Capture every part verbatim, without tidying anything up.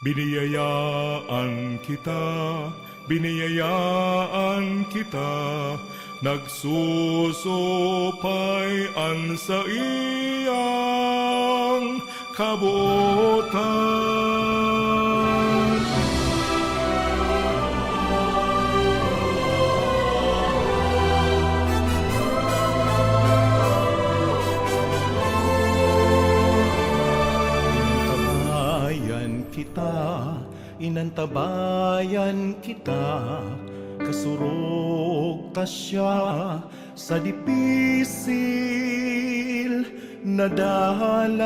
Biniyayaan kita, biniyayaan kita, nagsusupay an saiyang kabotan. Tabayan kita, inantabayan kita, kasurog ta siya sa dipisil na dalan.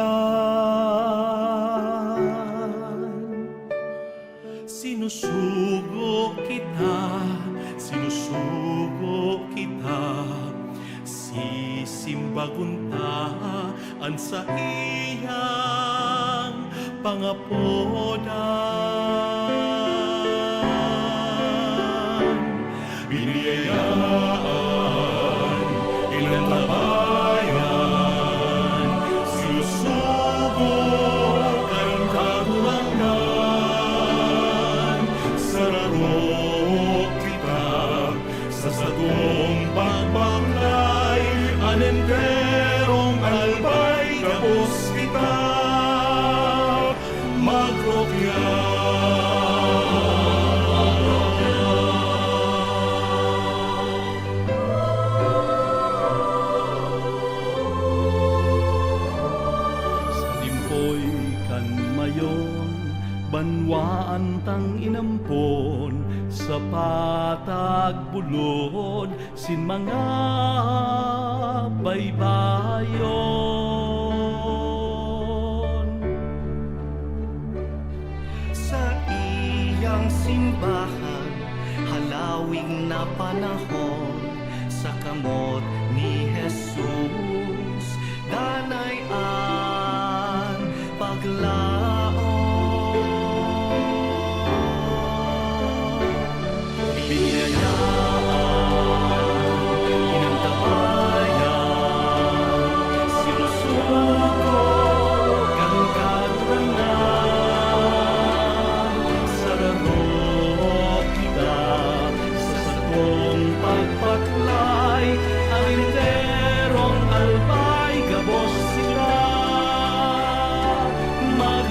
Sinusugo kita, sinusugo kita, sisimbagon ta an saiyang pangapodan. Biniyayaan, inantabayan, sinusugo kan Kagurangnan, sararo kita sa satong pagbaklay, an enterong albay gabos kita magrukya. Sa limpoy kan mayon, banwaan tang inampon sa patag bulod sin mga baybayon. Saiyang simbahan, halawig na panahon, sa kamot ni Jesus, danay an paglaom. Biniyayaan, inantabayan, sinusugo kan Kagurangnan, sararo kita sa satong pagbaklay, an enterong albay gabos kita mag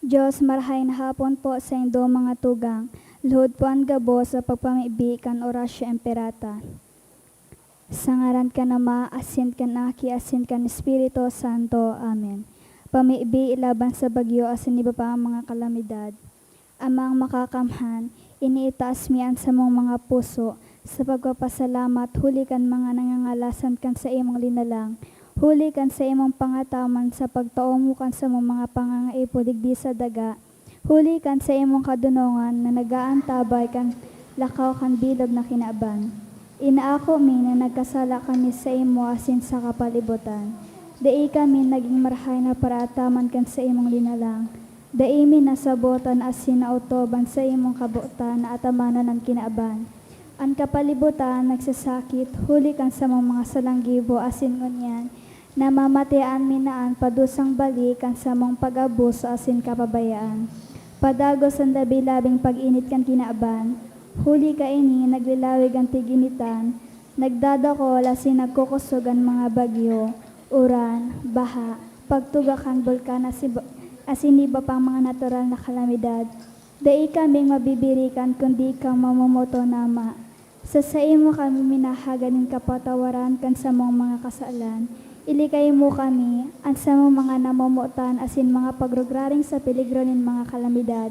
Diyos, marahay na hapon po saindo mga tugang. Lihod po an gabos sa pagpamibi kan Oratio Imperata. Sa ngaran kan Ama, asin kan Aki, asin kan Espiritu Santo. Amen. Pamibi laban sa bagyo asin iba pa ang mga kalamidad. Amang Makakamhan, iniitaas mi an samong mga puso sa pagpapasalamat huli kan mga nangangalasan kan saimong linalang, huli kan saimong pangataman sa pagtao mo kan samong mga pangangaipo digdi sa daga, huli kan saimong kadonongan na nag-aantabay kan lakaw kan bilog na kinaban. Inaako mi na nagkasala kami saimo asin sa kapalibutan. Dai kami nagin marahay na paraataman kan saimong linalang. Dai mi nasabot an asin na otob an saimong kabotan na atamanon an kinaban. An kapalibotan nagsasakit huli kan samong mga salang gibo asin ngunyan namamatean mi na an padusang balik kan samong pag-abuso asin kapabayaan. Padagos an labi-labing pag-init kan kinaban, huli kaini naglilawig an tig-initan, nagdadakol asin nagkukosog an mga bagyo, uran, baha, pagtuga kan bulkan asin, asin iba pang mga natural na kalamidad. Dai kaming mabibirikan kundi ikaw mamomoton, Ama. Sa saimo kami minahagad nin kapatawaran kan samong mga kasalan. Ilikay mo kami, an samong mga namomotan asin mga pagrugraring sa peligro nin mga kalamidad,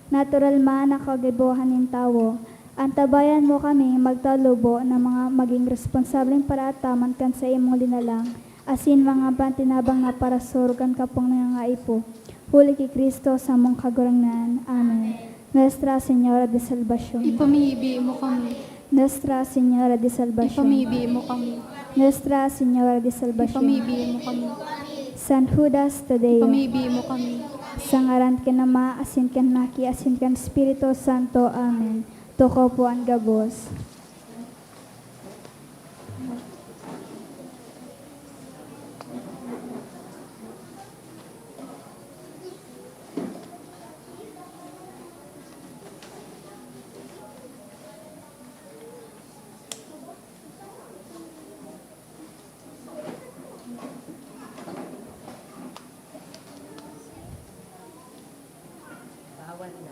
natural man na kagibohan nin tawo. Antabayan mo kami magtalubo na mga magin responsableng paraataman kan saimong linalang, asin mangaban tinabang na parasurog kan kapong nangangaipo. Huli ki Cristo samong Kagurangnan. Amen. Nuestra Señora de Salvacion. Ipamibi mo kami. Nuestra Señora de Salvacion. Ipamibi mo kami. Nuestra Señora de Salvacion. Ipamibi mo kami. San Judas Tadeo. Ipamibi mo kami. Sa ngaran kan Ama, asin kan Aki, asin kan Espiritu Santo. Amen. Tukaw po an gabos. Bawal na.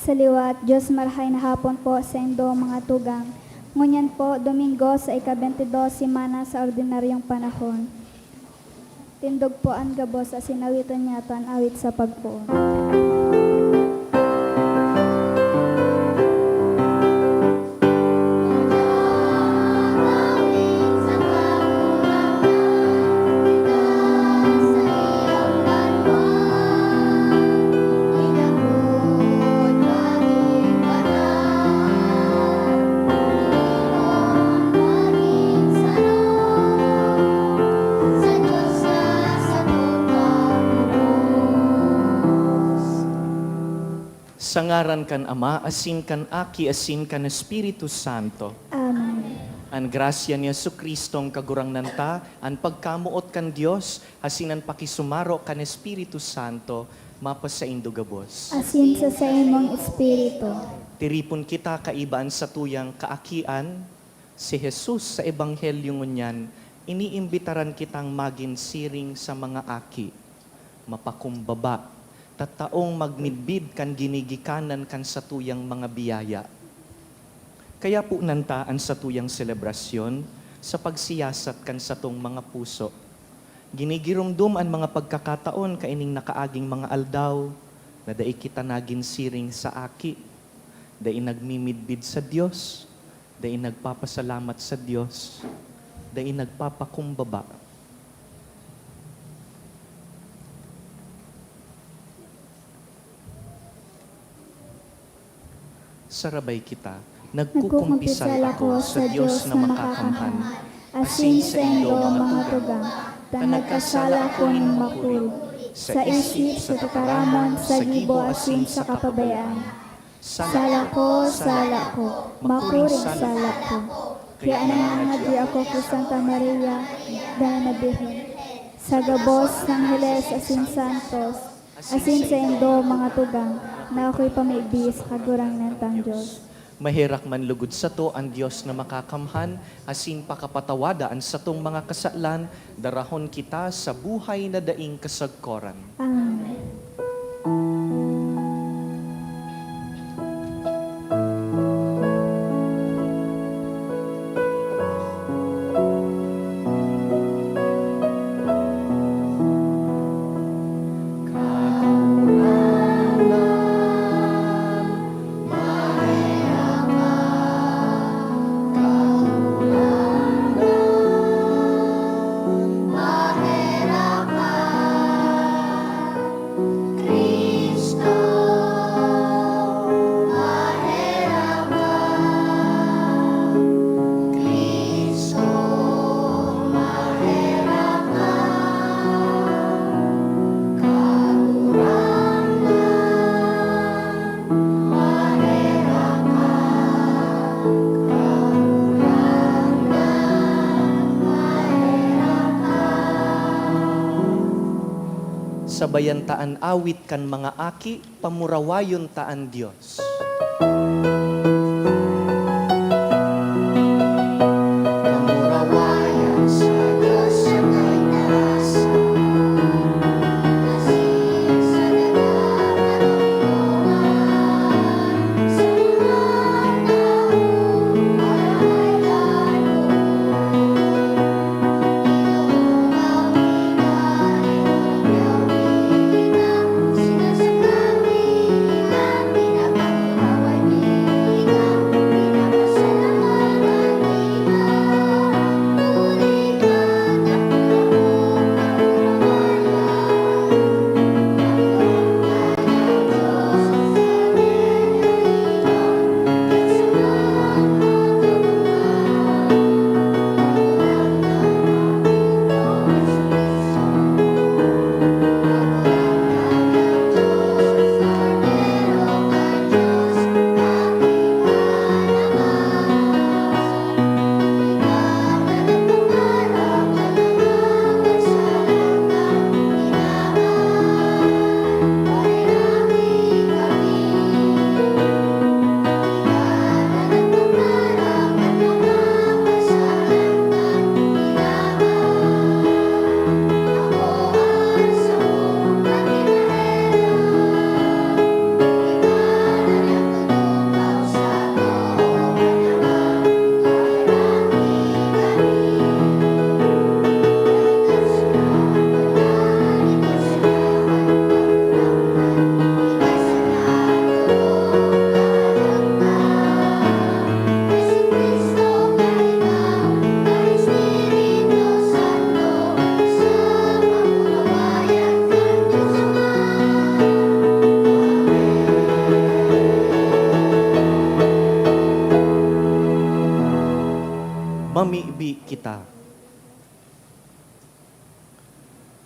Sa liwat, Diyos marahay na hapon po sa indo mga tugang. Ngunyan po, Domingo sa ika-bentidos semana sa ordinaryong panahon. Tindog po an gabos asin awiton niyato an awit sa pagpoon. Sa ngaran kan Ama, asin kan Aki, asin kan Espiritu Santo. Amen. An grasya ni Jesu-Cristong Kagurangnan ta, an pagkamoot kan Dios, asin an pakisumaro kan Espiritu Santo, mapasaindo gabos. Asin sa saimong espiritu. Tiripon kita kaiba an satuyang kaakian, si Jesus sa Ebanghelyo ngunyan, iniimbitaran kitang magin siring sa mga aki, mapakumbaba, ta taong magmidbid kan ginigikanan kan satuyang mga biyaya. Kaya punan ta an satuyang selebrasyon sa pagsiyasat kan satong mga puso. Ginigiromdom an mga pagkakataon kaining nakaaging mga aldaw na dai kita nagin siring sa aki, dai nagmimidbid sa Dios, dai nagpapasalamat sa Dios, dai nagpapakumbaba. Sarabay kita. Nagkukumpisal ako sa Dios na makakamhan, asin saindo mga tugang, ta nagkasala ako nin makurog, sa isip, sa tataramon, sa gibo, asin sa kapabayaan. Sala ko, sala ko, makuring sala ko. Kaya nangangadyi ako ki Santa Maria, Daina na Birhen, sa gabos na angheles asin santos, asin saindo, mga tugang, na akoy pamibi sa Kagurangnan tang Dios. Maherak man lugod sato an Dios na makakamhan, asin pakapatawada an satong mga kasalan, darahon kita sa buhay na daing kasagkoran. Amen. Cristo, maherak ka. Cristo, maherak ka. Kagurangnan, maherak ka. Kagurangnan, maherak ka. Sabayan ta an awit kan mga aki. Pamurawayon ta an Dios. Kamurawayan sa Dios sa kaitaasan. Asin sa daga karunungan, sa mga taong marahay lalo. Ginoo, bawi ka, Ginoo, bawi ka, sinasakami an pinaka- Mamibi kita.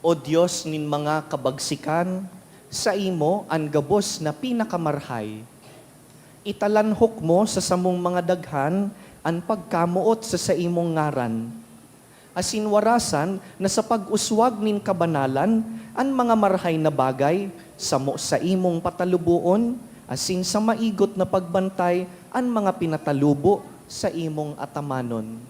O Dios nin mga kabagsikan, saimo an gabos na pinakamarhay. Italanhok mo sa samong mga daghan an pagkamoot sa saimong ngaran, asin warasan na sa pag-uswag nin kabanalan an mga marhay na bagay samo saimong pataluboon, asin sa maigot na pagbantay an mga pinatalubo saimong atamanon.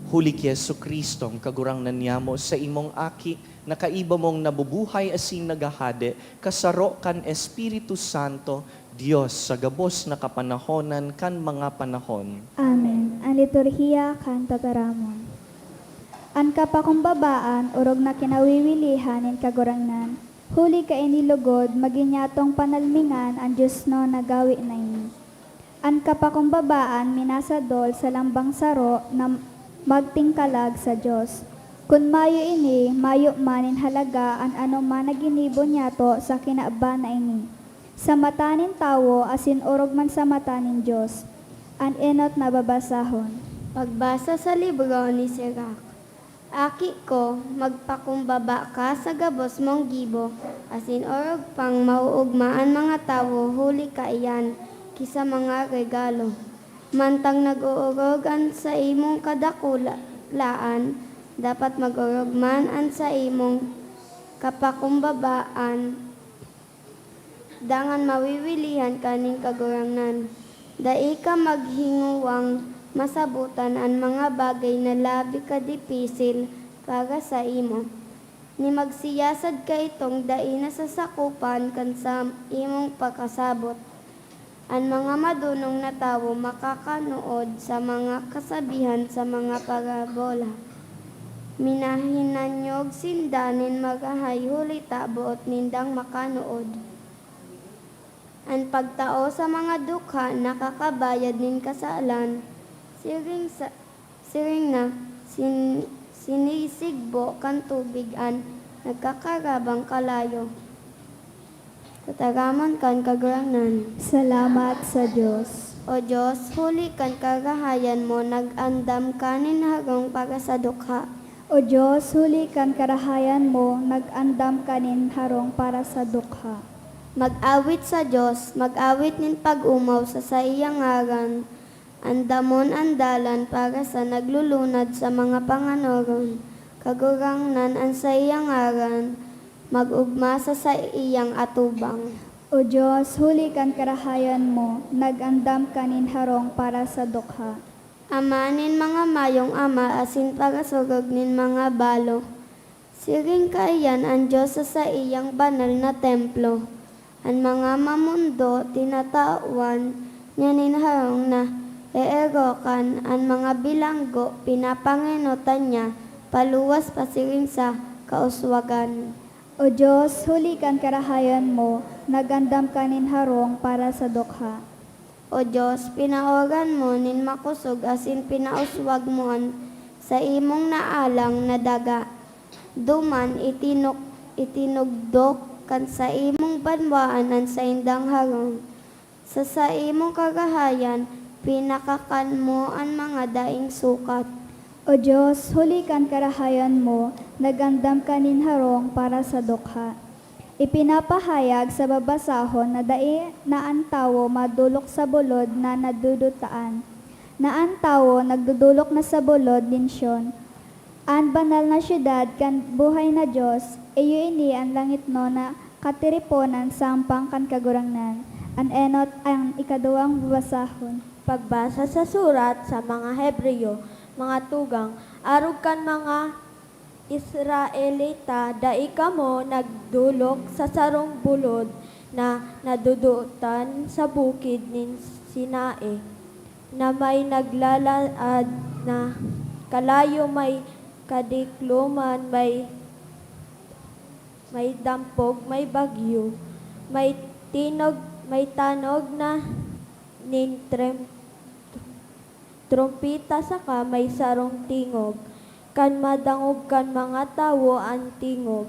Huli ki Jesu-Cristo, an Kagurangnan niyamo, saimong Aki, na kaiba mong nabubuhay asin naghahade, kasaro kan Espiritu Santo, Dios sa gabos na kapanahonan kan mga panahon. Amen. An liturhiya kan tataramon. An kapakumbabaan, orog na kinawiwilihan nin Kagurangnan, huli kaini lugod, magin niyatong panalmingan an diosnon na gawe na ini. An kapakumbabaan minasadol sa lambang saro na magtingkalag sa Dios. Kun mayo ini, mayo man nin halaga an anoman na ginibo niyato sa kinaban na ini, sa mata nin tawo asin orog man sa mata nin Dios. An enot na babasahon. Pagbasa sa libro ni Sirach. Aki ko, magpakumbaba ka sa gabos mong gibo, asin orog pang maoogma an mga tawo huli kaiyan ki sa mga regalo. Mantang nag-oorog an saimong kadakulaan, dapat mag-orog man an saimong kapakumbabaan. Dangan mawiwilihan ka nin Kagurangnan. Dai ka maghingowang masabotan an mga bagay na labi ka dipisil para saimo. Ni magsiyasad ka itong dai nasasakopan kan saimong pakasabot. An mga madonong na tawo makakanood sa mga kasabihan sa mga parabola. Minahinanyog sinda nin marahay huli ta boot nindang makanood. An pagtao sa mga dukha nakakabayad nin kasalan. Siring sa, siring na, sin-, sinisigbo kan tubig an nagkakarabang kalayo. Tataramon kan Kagurangnan. Salamat sa Dios. O Dios, huli kan karahayan mo, nag-andam ka nin harong para sa dukha. O Dios, huli kan karahayan mo, nag-andam ka nin harong para sa dukha. Mag-awit sa Dios, mag-awit nin pag-omaw sa saiyang ngaran. Andamon an dalan para sa naglulunad sa mga panganoron. Kagurangnan an saiyang ngaran, mag-ogma sa saiyang atubang. O Dios, huli kan karahayan mo, nag-andam ka nin harong para sa dukha. Ama nin mga mayong ama asin parasurog nin mga balo. Siring kaiyan an Dios sa saiyang banal na templo. An mga mamondo tinatawan niya nin harong na eerokan, an mga bilanggo pinapangenotan niya paluwas pasiring sa kauswagan. O Dios, huli kan karahayan mo, nag-andam ka nin harong para sa dukha. O Dios, pinaoran mo nin makosog asin pinauswag mo an saimong naalang na daga. Duman itinok-, itinugdok kan saimong banwaan an saindang harong. Sa saimong karahayan, pinakakan mo an mga daing sukat. O Dios, huli kan karahayan mo, nag-andam ka nin harong para sa dukha. Ipinapahayag sa babasahon na dai na an tawo madolok sa bulod na nadudutaan, na an tawo nagdodolok na sa bulod nin Sion, an banal na syudad kan buhay na Dios. Iyo ini an langitnon na katiriponan sampang kan Kagurangnan. An enot, an ikaduwang babasahon. Pagbasa sa surat sa mga Hebreo, mga tugang, arog kan mga Israelita, dai kamo nagdolok sa sarong bulod na nadudutan sa bukid nin Sinai, na may naglalaad na kalayo, may kadikloman, may, may dampog, may bagyo, may tinog, may tanog na nin trem-, trompeta saka may sarong tingog. Kan madangog kan mga tawo an tingog,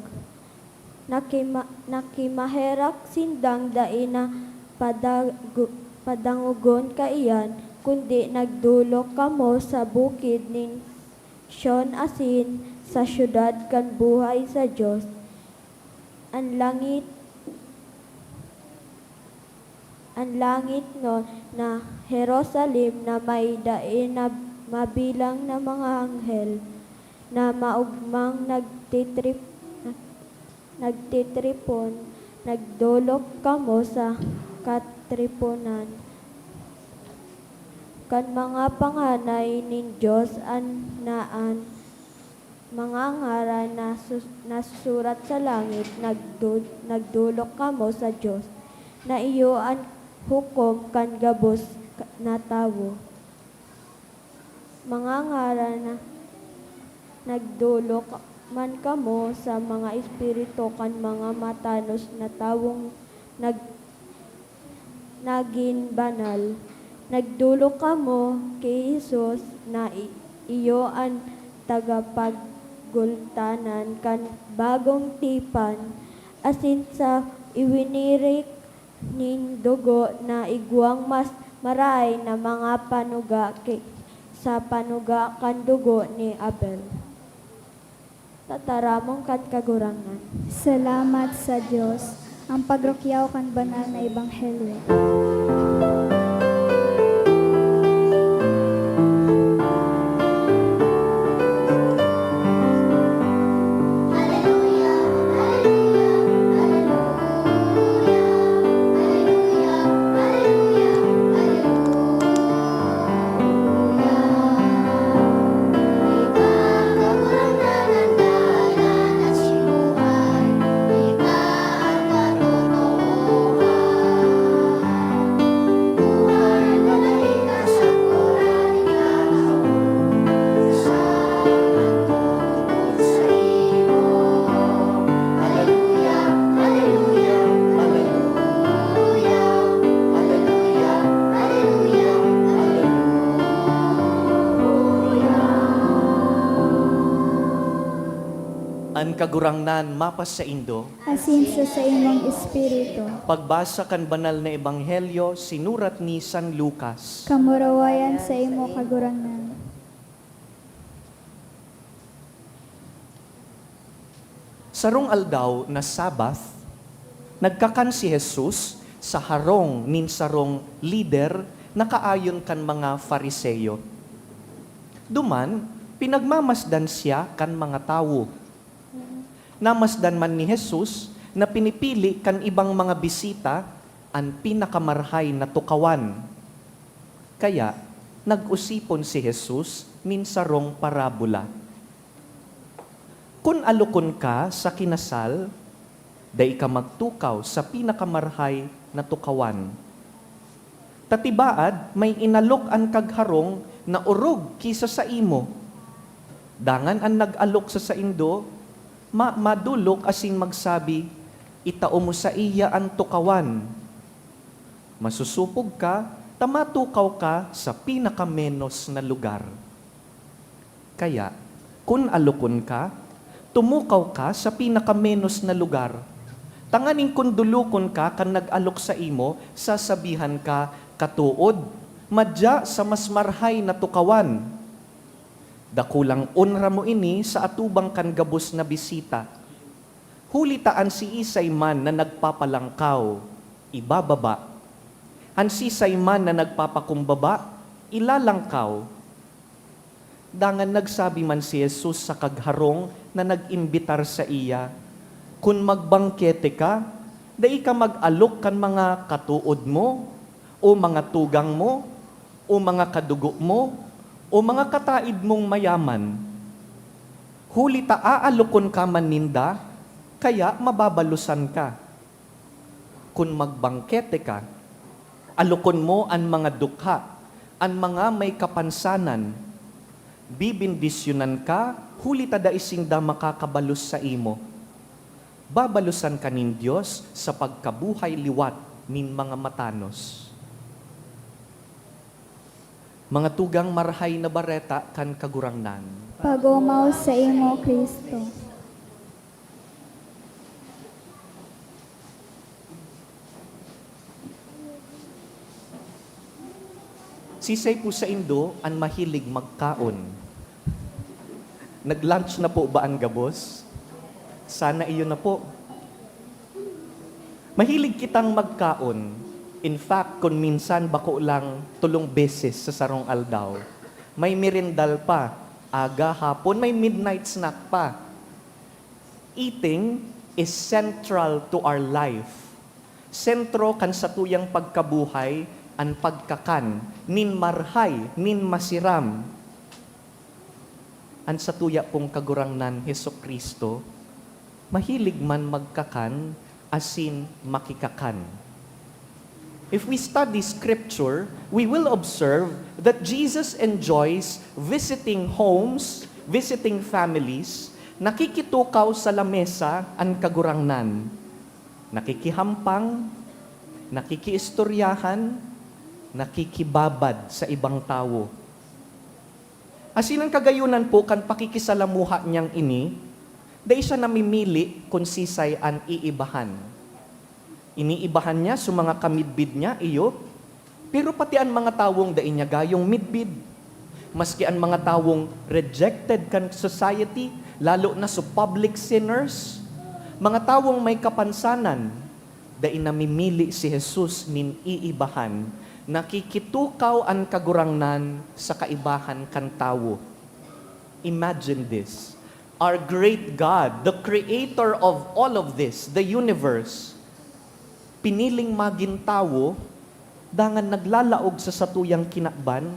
nakima-, nakimaherak sindang dai na padago-, padangogon kaiyan, kundi nagdolok kamo sa bukid nin Sion asin sa syudad kan buhay sa Dios, an langit, an langitnon na Jerusalem na may dai na mabilang na mga anghel na maogmang nagtitrip-, nagtitripon. Nagdolok kamo sa katriponan kan mga panghanay nin Dios, an, na an mga ngaran na sus-, nasusurat sa langit. Nagdo-, nagdolok kamo sa Dios, na iyo an hukom kan gabos ka-, na tawo. Mga ngaran na nagdolok man kamo sa mga espiritu kan mga matanos na tawong nag-, nagin banal. Nagdolok kamo ki Jesus na i-, iyo an tagapagultanan kan bagong tipan, asin sa iwinirik nin dugo na igwang mas marahay na mga panuga ki-, sa panuga kan dugo ni Abel. Tataramon kan Kagurangnan. Salamat sa Dios, ang pagrukyaw kan banal na ebanghelyo. An Kagurangnan mapasaindo. Asin sa saimong espiritu. Pagbasa kan Banal na Ebanghelyo sinurat ni San Lucas. Kamurawayan saimo, Kagurangnan. Sarong aldaw na Sabbath, nagkakan si Jesus sa harong nin sarong lider na kaayon kan mga Fariseo. Duman, pinagmamasdan siya kan mga tawo. Namasdan man ni Jesus na pinipili kan ibang mga bisita an pinakamarhay na tukawan. Kaya, nag-osipon si Jesus nin sarong parabola. Kun alokon ka sa kinasal, dai ka magtukaw sa pinakamarhay na tukawan. Ta tibaad, may inalok an kagharong na orog ki sa saimo. Dangan an nag-alok sa saindo, ma-, madolok asin magsabi, "Itao mo saiya an tukawan." Masusopog ka, ta matukaw ka sa pinakamenos na lugar. Kaya, kun alokon ka, tumukaw ka sa pinakamenos na lugar, tanganing kun dolokon ka kan nag-alok saimo, sasabihan ka, "Katood, madya sa mas marhay na tukawan." Dakulang onra mo ini sa atubang kan gabos na bisita. Huli ta an siisay man na nagpapalangkaw, ibababa. An siisay man na nagpapakumbaba, ilalangkaw. Dangan nagsabi man si Jesus sa kagharong na nag-imbitar saiya, "Kun magbangkete ka, dai ka mag-alok kan mga katood mo, o mga tugang mo, o mga kadugo mo, o mga kataed mong mayaman. Huli ta aalokon ka man ninda, kaya mababalosan ka." Kun magbangkete ka, alokon mo an mga dukha, an mga may kapansanan. Bibendisyonan ka, huli ta dai sinda makakabalos saimo. Babalosan ka nin Dios sa pagkabuhay liwat nin mga matanos. Mga tugang, Marahay na Bareta kan Kagurangnan. Pag-omaw saimo, Cristo. Sisay po saindo an mahilig magkaon? Nag-lunch na po ba an gabos? Sana iyo na po. Mahilig kitang magkaon. In fact, kun minsan bako lang tolong beses sa sarong aldaw. May merendal pa, aga, hapon, may midnight snack pa. Eating is central to our life. Sentro kan satuyang pagkabuhay an pagkakan, nin marhay, nin masiram. An satuya pong Kagurangnan Jesu-Cristo, mahilig man magkakan asin makikakan. If we study Scripture, we will observe that Jesus enjoys visiting homes, visiting families, nakikitukaw sa lamesa an Kagurangnan, nakikihampang, nakikiistoryahan, nakikibabad sa ibang tawo. Asin an kagayunan po kan pakikisalamuha niyang ini, dai siya namimili kun sisay an iibahan. Iniibahan niya so mga kamidbid niya, iyo, pero pati an mga tawong dai niya gayong midbid. Maski an mga tawong rejected kan society, lalo na so public sinners, mga tawong may kapansanan, dai namimili si Jesus nin iibahan. Nakikitukaw an Kagurangnan sa kaibahan kan tawo. Imagine this. Our great God, the creator of all of this, the universe, piniling magin tawo, dangan naglalaog sa satuyang kinaban,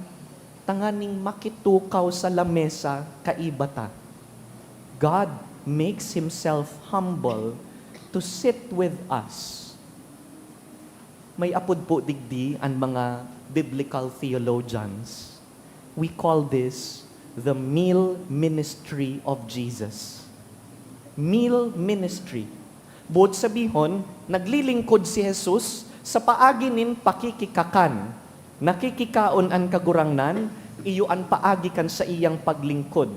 tanganing makitukaw sa lamesa kaiba ta. God makes himself humble to sit with us. May apod po digdi an mga biblical theologians. We call this the meal ministry of Jesus. Meal ministry. Boot sabihon, naglilingkod si Jesus sa paagi nin pakikikakan. Nakikikaon an Kagurangnan, iyo an paagi kan saiyang paglingkod.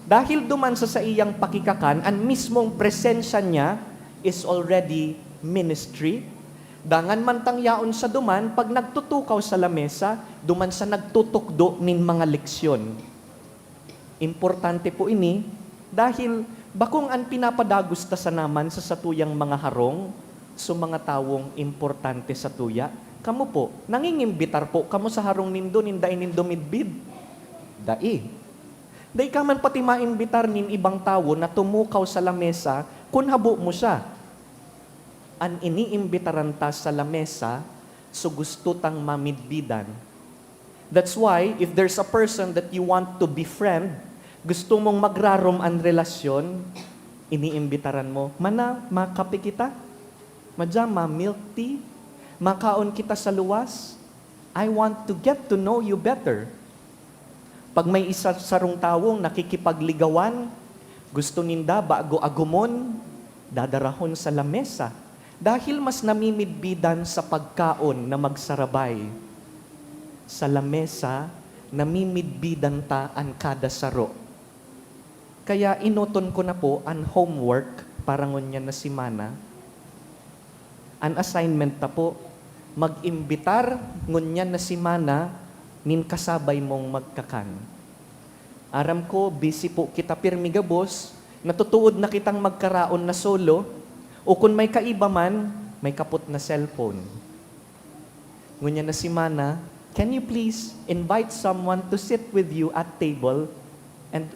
Dahil duman sa saiyang pakikakan, an mismong presensya niya is already ministry. Dangan mantang yaon siya duman, pag nagtutukaw sa lamesa, duman siya nagtutukdo nin mga leksyon. Importante po ini, dahil bakong an pinapadagos ta sana man sa satuyang mga harong, so mga tawong importante satuya. Kamo po, nangingimbitar po kamo sa harong nindo nin dai nindo midbid? Dai. Dai ka man pati maimbitar nin ibang tawo na tumukaw sa lamesa kun habo mo siya. An iniimbitaran ta sa lamesa, so gusto tang mamidbidan. That's why, if there's a person that you want to befriend, gusto mong magrarom an relasyon, iniimbitaran mo, "Mana, makape kita? Madya, ma-milk tea? Makaon kita sa luwas? I want to get to know you better." Pag may isa, sarong tawong nakikipagligawan, gusto ninda bago agumon, dadarahon sa lamesa, dahil mas namimidbidan sa pagkaon na magsarabay. Sa lamesa, namimidbidan ta an kada saro. Kaya enoton ko na po an homework para ngunyan na semana. An assignment ta po, mag-imbitar ngunyan na semana nin kasabay mong magkakan. Aram ko, busy po kita pirmi gabos, natutuod na kitang magkaraon na solo, o kun may kaiba man, may kapot na cellphone. Ngunyan na semana, can you please invite someone to sit with you at table and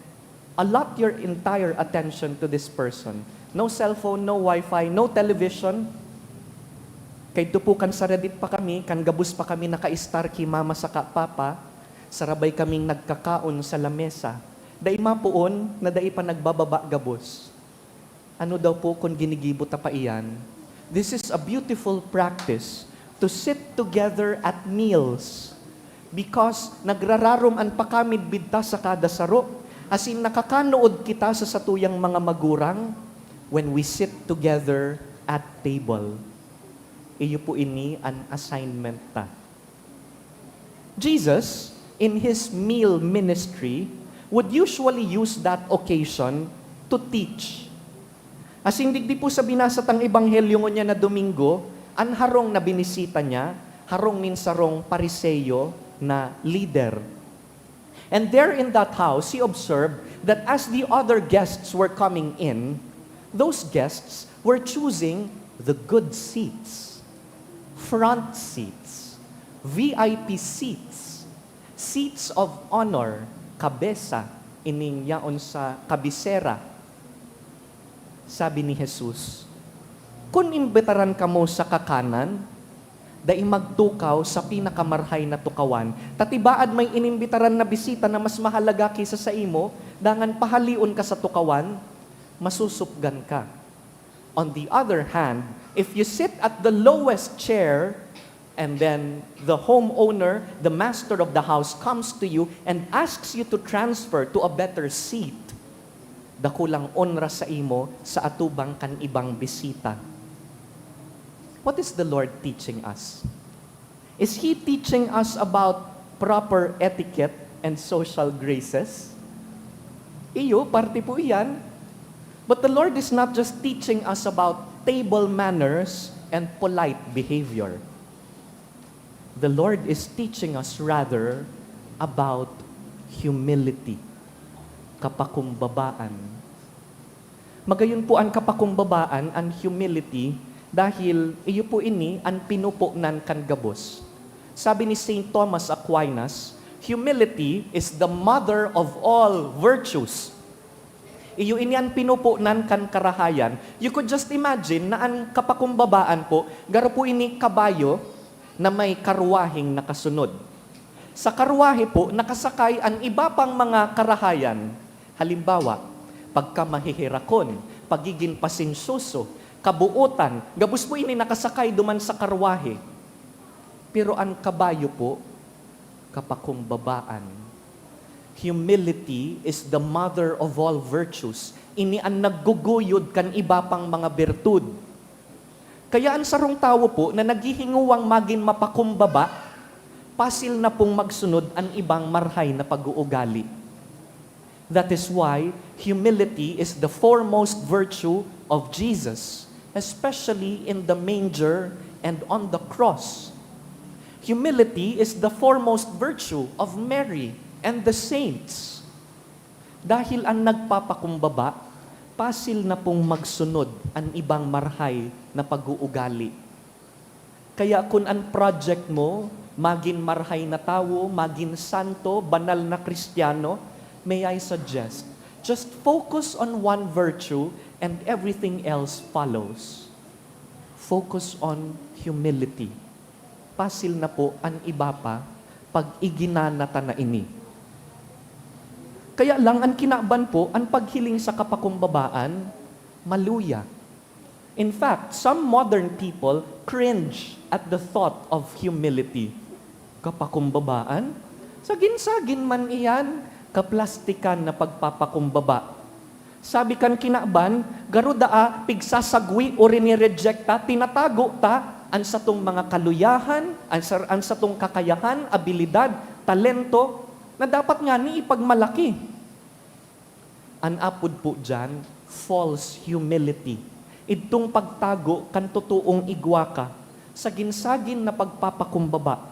allot your entire attention to this person? No cellphone, no wifi, no television. Kaidto po kan saradit pa kami, kan gabos pa kami nakaistar ki mama saka papa, sarabay kaming nagkakaon sa lamesa. Dai mapoon na dai pa nagbababa gabos. Ano daw po kun ginigibo ta pa iyan? This is a beautiful practice, to sit together at meals. Because nagrararom an pakamidbid ta sa kada saro, asin nakakanood kita sa satuyang mga magurang when we sit together at table. Iyo po ini an assignment ta. Jesus, in his meal ministry, would usually use that occasion to teach. Asin digdi po sa binasa tang ebanghelyo ngunyan na Domingo, an harong na binisita niya, harong nin sarong Pariseo, na leader. And there in that house, he observed that as the other guests were coming in, those guests were choosing the good seats, front seats, V I P seats, seats of honor, kabesa, ining yaon sa kabisera. Sabi ni Jesus, "Kun imbitaran kamo sa kakanan, dai magtukaw sa pinakamarhay na tukawan. Ta tibaad may inimbitaran na bisita na mas mahalaga ki sa saimo, dangan pahaleon ka sa tukawan, masusupgan ka." On the other hand, if you sit at the lowest chair, and then the homeowner, the master of the house, comes to you and asks you to transfer to a better seat, dakulang onra saimo sa atubang kan ibang bisita. What is the Lord teaching us? Is He teaching us about proper etiquette and social graces? Iyo, parte po iyan. But the Lord is not just teaching us about table manners and polite behavior. The Lord is teaching us rather about humility, kapakumbabaan. Magayon po an kapakumbabaan, an humility, dahil iyo po ini an pinupunan kan gabos. Sabi ni Saint Thomas Aquinas, "Humility is the mother of all virtues." Iyo ini an pinupunan kan karahayan. You could just imagine na an kapakumbabaan po, garo po ini kabayo na may karwaheng nakasunod. Sa karwahe po, nakasakay an iba pang mga karahayan. Halimbawa, pagkamaheherakon, pagigin pasensyoso, kabuotan, gabos po ini nakasakay duman sa karwahe. Pero an kabayo po, kapakumbabaan. Humility is the mother of all virtues. Ini an nagguguyod kan iba pang mga birtud. Kaya an sarong tawo po na naghihingowang magin mapakumbaba, pasil na pong magsunod an ibang marhay na pag-uugali. That is why humility is the foremost virtue of Jesus, especially in the manger and on the cross. Humility is the foremost virtue of Mary and the saints. Dahil an nagpapakumbaba, pasil na pong magsunod an ibang marhay na pag-uugali. Kaya kun an project mo, magin marhay na tawo, magin santo, banal na Kristiyano, may I suggest, just focus on one virtue and everything else follows. Focus on humility. Pasil na po an iba pa pag iginana ta na ini. Kaya lang, an kinaban po, an paghiling sa kapakumbabaan, maluya. In fact, some modern people cringe at the thought of humility. Kapakumbabaan? Sagin-sagin man iyan, kaplastikan na pagpapakumbaba. Sabi kan kinaban, garo daa pigsasagwi o rinirejeck ta, tinatago ta an satong mga kaluyahan, an sa-, an satong kakayahan, abilidad, talento, na dapat ngani ipagmalaki. An apod po diyan, false humility. Idtong pagtago kan totoong igwa ka, sagin-sagin na pagpapakumbaba.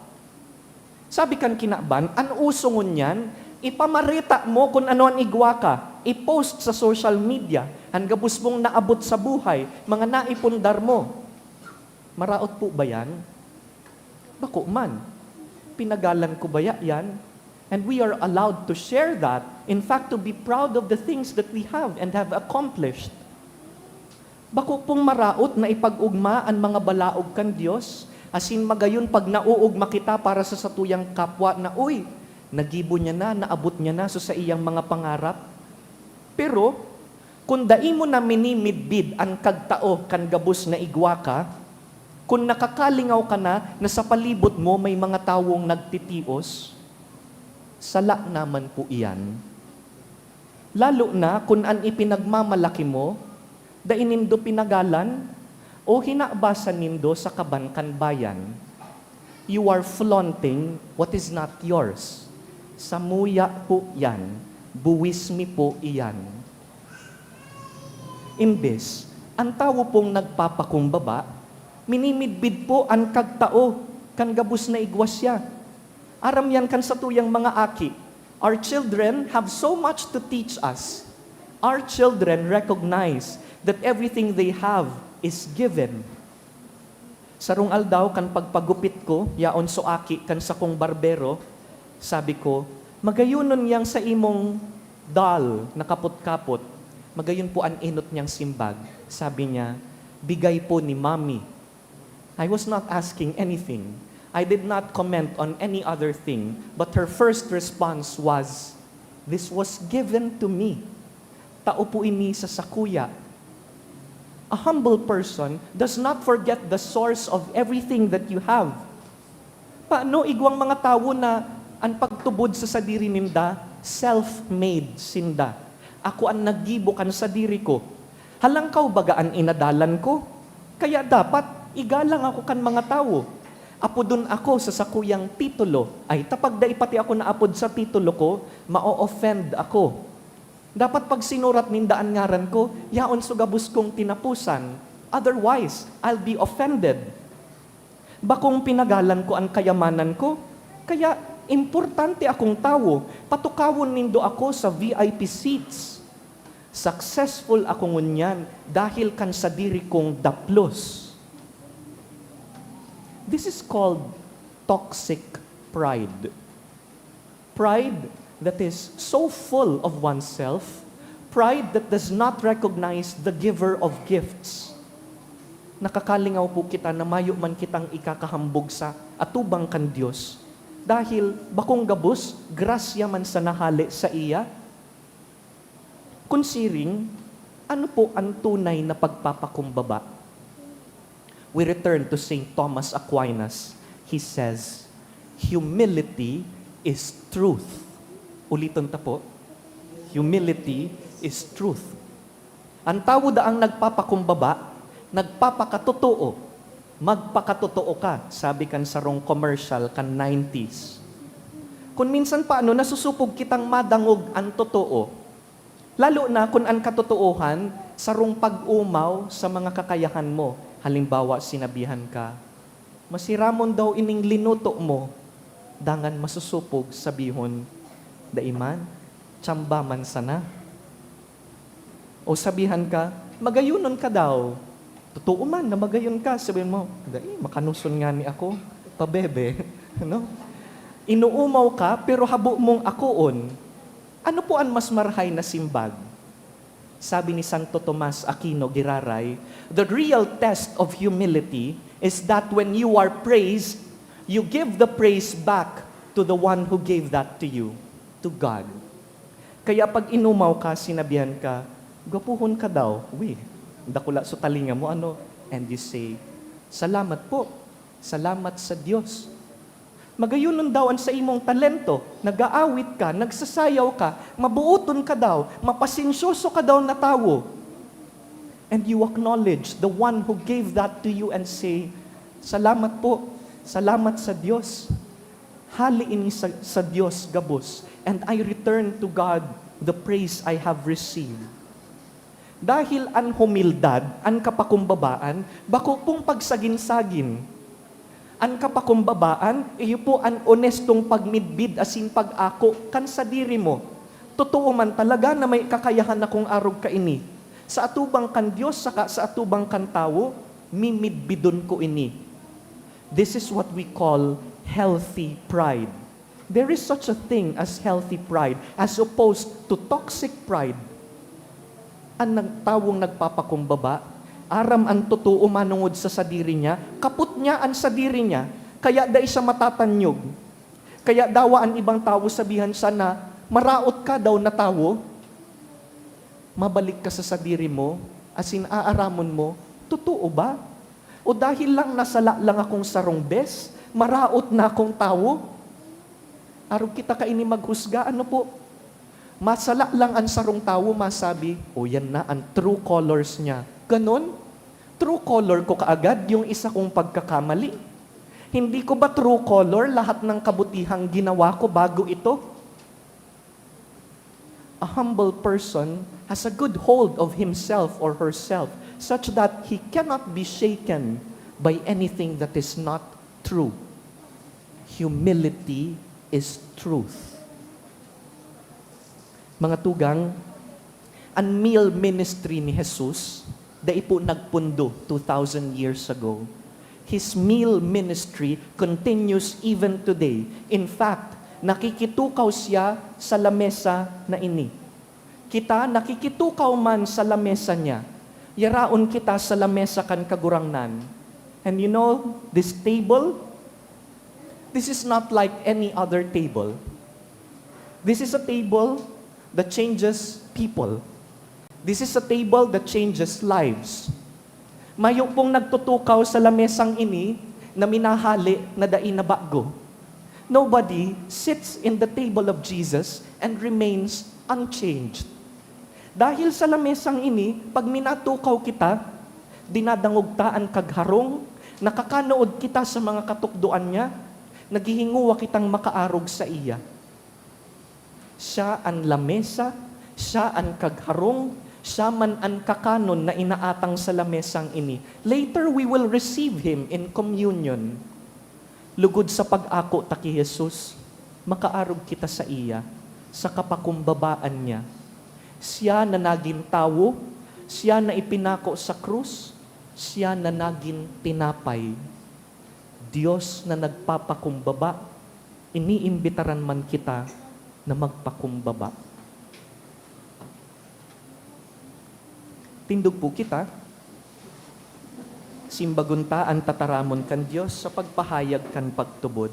Sabi kan kinaban, an uso ngunyan, ipamareta mo kun ano an igwa ka, i-post sa social media, an gabos mong naabot sa buhay, mga naipundar mo. Maraot po ba yan? Bako man. Pinagalan ko baya yan? And we are allowed to share that. In fact, to be proud of the things that we have and have accomplished. Bako pong maraot na ipag-ogma an mga balaog kan Dios, asin magayon pag naoogma kita para sa satuyang kapwa na, "Uy, nagibo niya na, naabot niya na so saiyang mga pangarap." Pero, kun dai mo na minimidbid an kagtao kan gabos na igwa ka, kun nakakalingaw ka na na sa palibot mo may mga tawong nagtitios, sala naman po iyan. Lalo na kun an ipinagmamalaki mo, dai nindo pinagalan o hinabasan nindo sa kaban kan bayan. You are flaunting what is not yours. Samuya po yan. Buwis mi po iyan. Imbes, an tawo pong nagpapakumbaba, minimidbid po an kagtao kan gabos na igwa siya. Aram yan kan satuyang mga aki. Our children have so much to teach us. Our children recognize that everything they have is given. Sarong aldaw, kan pagpagupit ko, yaon so aki kan sakong barbero, sabi ko, "Magayonon yang sa imong doll na kapot-kapot." Magayon po an enot niyang simbag. Sabi niya, "Bigay po ni Mommy." I was not asking anything. I did not comment on any other thing, but her first response was, "This was given to me. Tao po ini sa sakuya." A humble person does not forget the source of everything that you have. Paano igwang mga tawo na an pagtubod sa sadiri ninda, self-made sinda? "Ako an naggibo kan sadiri ko. Halangkaw baga an inadalan ko? Kaya dapat igalang ako kan mga tawo. Apodon ako sa sakuyang titulo. Ay, ta pag dai pati ako naapod sa titulo ko, mao-offend ako. Dapat pag sinurat ninda an ngaran ko, yaon so gabos kong tinaposan. Otherwise, I'll be offended. Bakong pinagalan ko an kayamanan ko. Kaya, importante akong tawo. Patukawon nindo ako sa V I P seats." Successful ako ngunyan dahil kan sadiri kong daplos. This is called toxic pride. Pride that is so full of oneself, pride that does not recognize the giver of gifts. Nakakalingaw po kita na mayo man kitang ikakahambog sa atubang kan Dios, dahil bakong gabos, grasya man sana hale saiya. Kun siring, ano po an tunay na pagpapakumbaba? We return to Saint Thomas Aquinas. He says, "Humility is truth." Uliton ta po, "Humility is truth." An tawo daang nagpapakumbaba, nagpapakatotoo. "Magpakatotoo ka," sabi kan sarong commercial kan nineties. Kun minsan pa ano, nasusupog kitang madangog an totoo. Lalo na kun an katotoohan, sarong pag-umaw sa mga kakayahan mo. Halimbawa, sinabihan ka, "Masiramon daw ining linuto mo." Dangan masusupog sabihon, "Dai man, tsamba man sana." O sabihan ka, "Magayonon ka daw." Totoo man na magayon ka, sabihin mo, "Dai, makanoson ngani ako, pabebe." No? Inuumaw ka, pero habo mong akoon. Ano po an mas marahay na simbag? Sabi ni Santo Tomas Aquino Giraray, "The real test of humility is that when you are praised, you give the praise back to the one who gave that to you, to God." Kaya pag inumaw ka, sinabihan ka, "Gwapuhon ka daw." Uy, dakula so talinga mo, ano? And you say, "Salamat po. Salamat sa Dios." Magayonon daw an saimong talento, nag-aawit ka, nagsasayaw ka, mabuoton ka daw, mapasensyoso ka daw na tawo. And you acknowledge the one who gave that to you and say, "Salamat po, salamat sa Dios. Hali ini sa, sa Dios gabos, and I return to God the praise I have received." Dahil an humildad, an kapakumbabaan, bako pong pagsagin-sagin. An kapakumbabaan, iyo po an onestong pagmidbid asin pag-ako kan sadiri mo. Totoo man talaga na may kakayahan akong arog kaini. Sa atubang kan Dios saka sa atubang kan tawo, mimidbidon ko ini. This is what we call healthy pride. There is such a thing as healthy pride as opposed to toxic pride. An nag-, tawong nagpapakumbaba, aram an totoo manongod sa sadiri niya, kapot niya an sadiri niya, kaya dai siya matatanyog. Kaya dawa an ibang tawo sabihan siya na maraot ka daw na tawo. Mabalik ka sa sadiri mo, asin aaramon mo, "Totoo ba? O dahil lang nasala lang akong sarong bes, maraot na akong tawo?" Arog kita kaini maghusga, ano po? Masala lang an sarong tawo, masabi, "O, yan na an true colors niya." Ganon? True color ko kaagad yung isa kong pagkakamali? Hindi ko ba true color lahat ng kabutihang ginawa ko bago ito? A humble person has a good hold of himself or herself such that he cannot be shaken by anything that is not true. Humility is truth. Mga tugang, an meal ministry ni Jesus, dai po nagpundo two thousand years ago. His meal ministry continues even today. In fact, nakikitukaw siya sa lamesa na ini. Kita nakikitukaw man sa lamesa niya. Yaraon kita sa lamesa kan Kagurangnan. And you know, this table, this is not like any other table. This is a table that changes people. This is a table that changes lives. Mayo pong nagtutukaw sa lamesang ini na minahale na dai na bago. Nobody sits in the table of Jesus and remains unchanged. Dahil sa lamesang ini, pag minatukaw kita, dinadangog ta an kagharong, nakakanood kita sa mga katukdoan niya, naghihinguwa kitang makaarog saiya. Siya an lamesa, siya an kagharong, siya man an kakanon na inaatang sa lamesang ini. Later, we will receive Him in communion. Lugod sa pag-ako ta ki Jesus, makaarog kita saiya, sa kapakumbabaan niya. Siya na nagin tawo, siya na ipinako sa krus, siya na nagin tinapay. Diyos na nagpapakumbaba, iniimbitaran man kita na magpakumbaba. Tindog po kita. Simbagon ta an tataramon kan Dios sa pagpahayag kan pagtubod.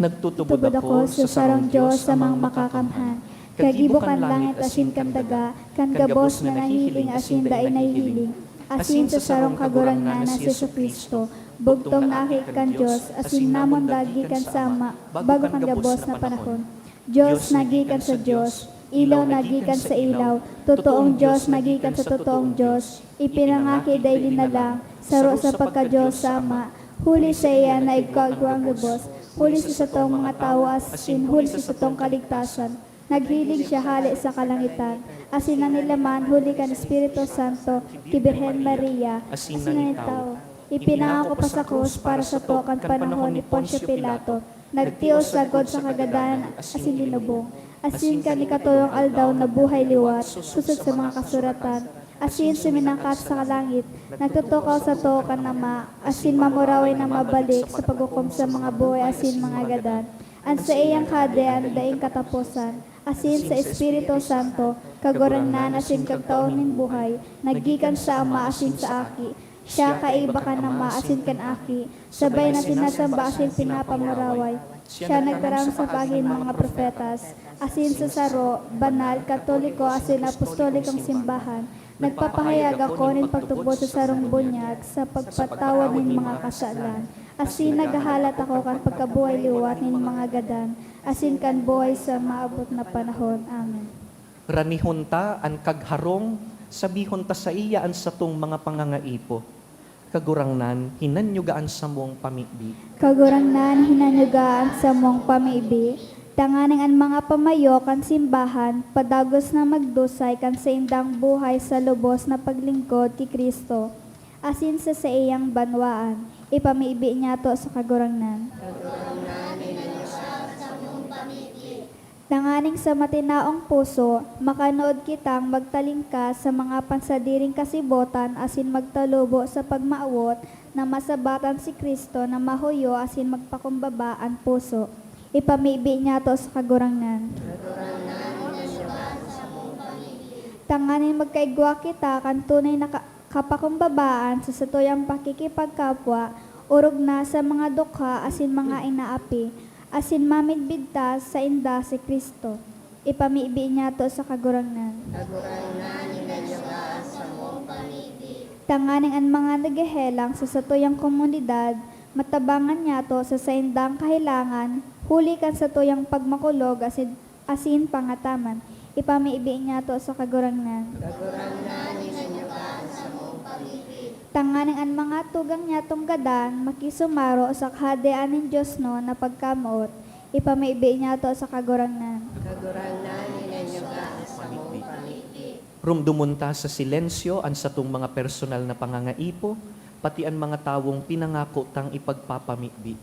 Nagtutubod ako sa sarong Dios, Amang Makakamhan, kagibo kan langit asin kan daga, kan gabos na nahihiling asin dai nahihiling, asin sa sarong Kagurangnan na si Jesu-Cristo, bugtong na Aki kan Dios, asin namon dagi kan Ama, bago kan gabos na panahon. Dios na gikan sa Dios, ilaw na gikan sa ilaw, totoong Dios na gikan sa totoong Dios, ipinangaki dai linalang, saro sa pagka-Dios sa Ama, huli saiya naigwa-igwa an gabos, huli sa satong mga tawo asin huli sa satong kaligtasan. Naghiling siya hale sa kalangitan, asin nanilaman huli kan Espiritu Santo ki Birhen Maria, asin nagin tawo. Ipinangako pa sa krus para sato kan panahon ni Poncio Pilato. Nagtios sagkod sa kagadanan asin linubong. Asin kan ikatolong aldaw nabuhay liwat, sosog sa mga kasuratan. Asin suminangkat sa langit, nagtutukaw sato kan Ama, asin mamuraway na mabalik sa paghukom sa mga buhay asin mga gadan. An saiyang kahadean daing kataposan, asin sa Espiritu Santo, Kagurangnan asin Kagtao nin buhay, naggikan sa Ama asin sa Aki. Siya kaiba kan Ama asin kan Aki, sabay na sinasamba asin pinapamuraway. Siya nagtaram sa paagi nin mga propetas, asin sa saro, banal, katoliko asin apostolikong simbahan. Nagpapahayag ako nin pagtubod sa sarong bunyag sa pagpatawad nin mga kasalan, asin naghahalat ako kan pagkabuhay liwat nin mga gadan, asin kan buhay sa maabot na panahon. Amen. Ranihon ta an kagharong, sabihon ta saiya an satong mga pangangaipo. Kagurangnan, hinanyuga an samong pamibi. Kagurangnan, hinanyuga an samong pamibi, tanganing an mga pamayo kan simbahan padagos na magdusay kan saindang buhay sa lubos na paglingkod ki Cristo, asin sa saiyang banwaan. Ipamibi niyato sa Kagurangnan. Kagurangnan, hinanyuga an samong pamibi. Tanganing sa matinaong puso, makanood kitang magtalingkas sa mga pansadiring kasibotan asin magtalubo sa pagmawot na masabatan si Cristo na mahuyo asin magpakumbaba an puso. Ipamibi niyato sa Kagurangnan. Tanganing magkaigwa kita kan tunay na ka-, kapakumbabaan sa satuyang pakikipagkapwa, orog na sa mga dukha asin mga inaapi, asin mamidbid ta sainda si Cristo. Ipamibi niyato sa Kagurangnan. Kagurangnan, hinanyuga an samong pamibi. Tanganing an mga naghehelang sa satuyang komunidad, matabangan niyato sa saindang kahelangan, huli kan satuyang pagmakulog asin, asin pangataman. Ipamibi niyato sa Kagurangnan. Kagurangnan, hinanyuga an samong pamibi. Tanganing an mga tugang niyatong gadan makisumaro sa Kahadean nin Dios no na pagkamoot. Ipamibi niyato sa Kagurangnan. Kagurangnan, hinanyuga an samong pamibi. Rumdomon ta sa silensyo an satong mga personal na pangangaipo, pati an mga tawong pinangako tang ipagpapamibi.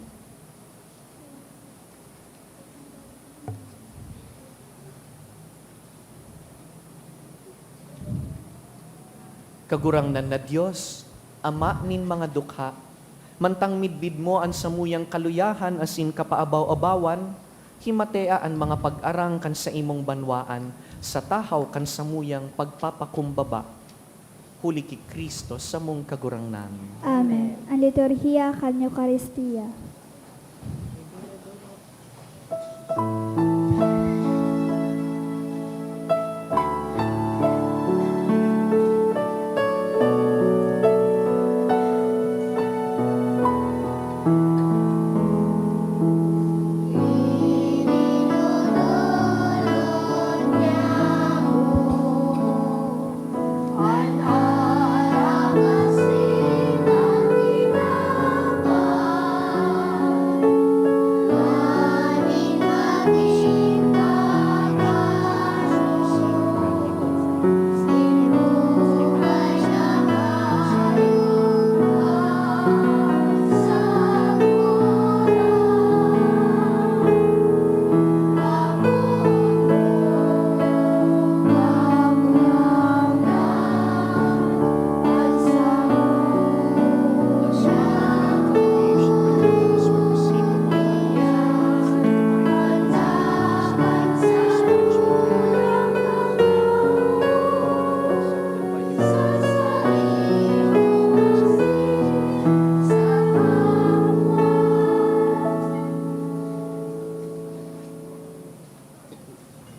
Kagurangnan na Dios, Ama nin mga dukha, mantang midbid mo an samuyang kaluyahan asin kapaabaw-abawan, himatea an mga pag-arang kan saimong banwaan sa tahaw kan samuyang pagpapakumbaba. Huli ki Cristo samong Kagurangnan. Amen. An liturhiya kan Eukaristia.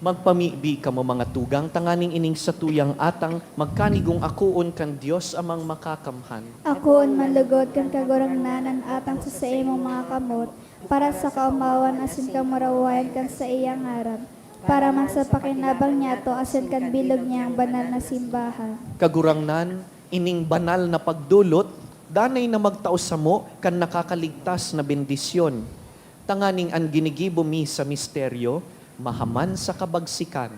Magpamibi kamo, mga tugang, tanganing ining satuyang atang magkanigong akoon kan Dios Amang Makakamhan. Akoon man lugod kan Kagurangnan an atang sa saimong mga kamot, para sa kaomawan asin kamurawayan kan saiyang ngaran, para man sa pakinabang niyato asin kan bilog niyang banal na simbahan. Kagurangnan, ining banal na pagdolot, danay na magtao samo kan nakakaligtas na bendisyon, tanganing an ginigibo mi sa misteryo mahaman sa kabagsikan,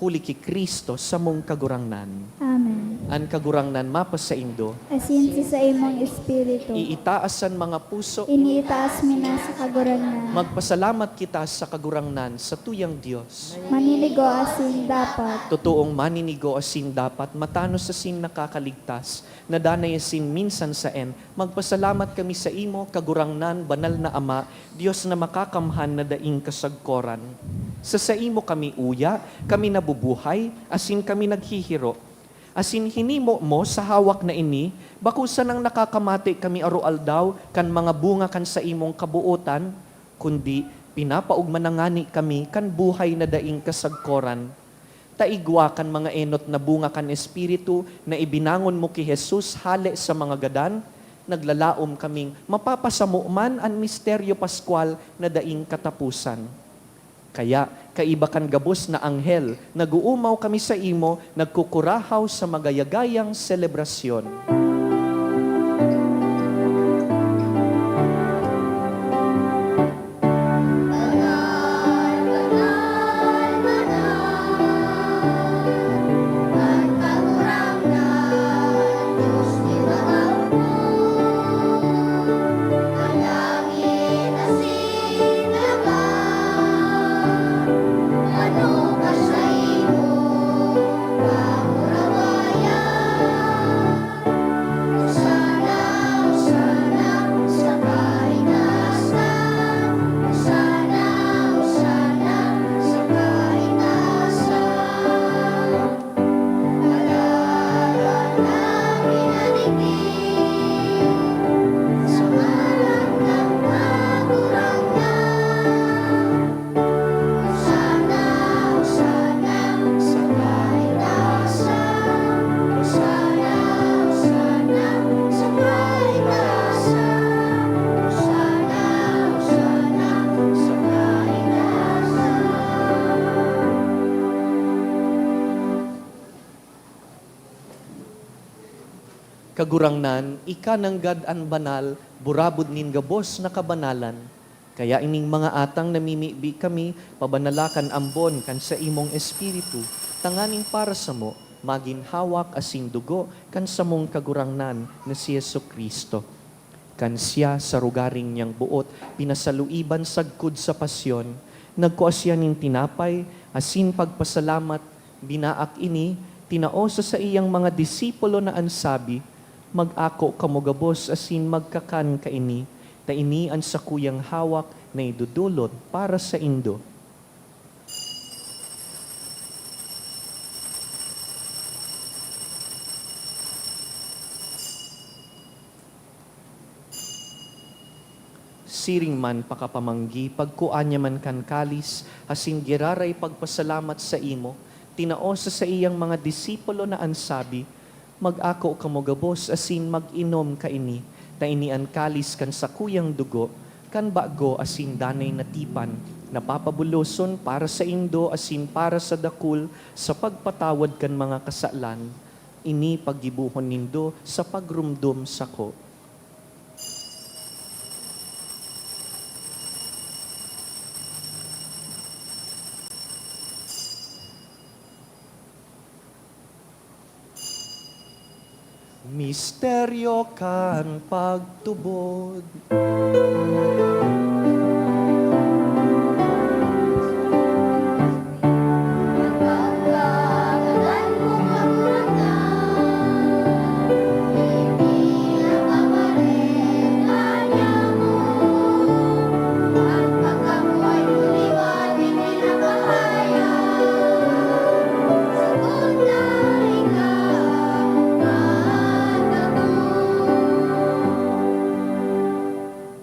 huli ki Cristo samong Kagurangnan. Amen. An Kagurangnan mapasaindo. Asin sa saimong espiritu. Iitaas an mga puso. Iniitaas mi na sa Kagurangnan. Magpasalamat kita sa Kagurangnan, satuyang Dios. Maninigo asin dapat. Totoong maninigo asin dapat, matanos asin nakakaligtas, na danay asin minsan saen, magpasalamat kami saimo, Kagurangnan, Banal na Ama, Dios na makakamhan na daing kasagkoran. Sa saimo kami uya, kami nabubuhay, asin kami naghihiro. Asin hinimo mo sa hawak na ini, bako sanang nakakamate kami aroaldaw kan mga bunga kan saimong kabootan, kundi pinapaogma na ngani kami kan buhay na daing kasagkoran. Ta igwa kan mga enot na bunga kan Espiritu na ibinangon mo ki Jesus hale sa mga gadan, naglalaom kaming mapapasamo man an misteryo paskwal na daing kataposan. Kaya, kaiba kan gabos na anghel, nag-oomaw kami saimo, nagkukurahaw sa magayagayang selebrasyon. Kagurangnan, ika nanggad an banal, burabod nin gabos na kabanalan. Kaya ining mga atang namimibi kami, pabanala kan ambon kan saimong Espiritu, tanganing para samo, magin hawak asin dugo kan samong Kagurangnan na si Jesu-Cristo. Kan siya, sa rogaring niyang boot, pinasaluiban sagkod sa pasyon, nagkua siya nin tinapay, asin pagpasalamat, binaak ini, Tinao sa saiyang mga disipulo na an sabi, "Mag-ako kamo gabos asin magkakan kaini, ta ini an sakuyang hawak na idodolot para saindo." Siring man pakapamanggi, pagkua niya man kan kalis, asin giraray pagpasalamat saimo, tinao sa saiyang mga disipulo na an sabi, "Mag-ako kamo gabos asin mag-inom kaini, ta ini an kalis kan sakuyang dugo, kan bago asin danay na tipan, na papabuloson para saindo asin para sa dakul sa pagpatawad kan mga kasalan. Ini paggibohon nindo sa pagromdom sako." Misteryo kan pagtubod.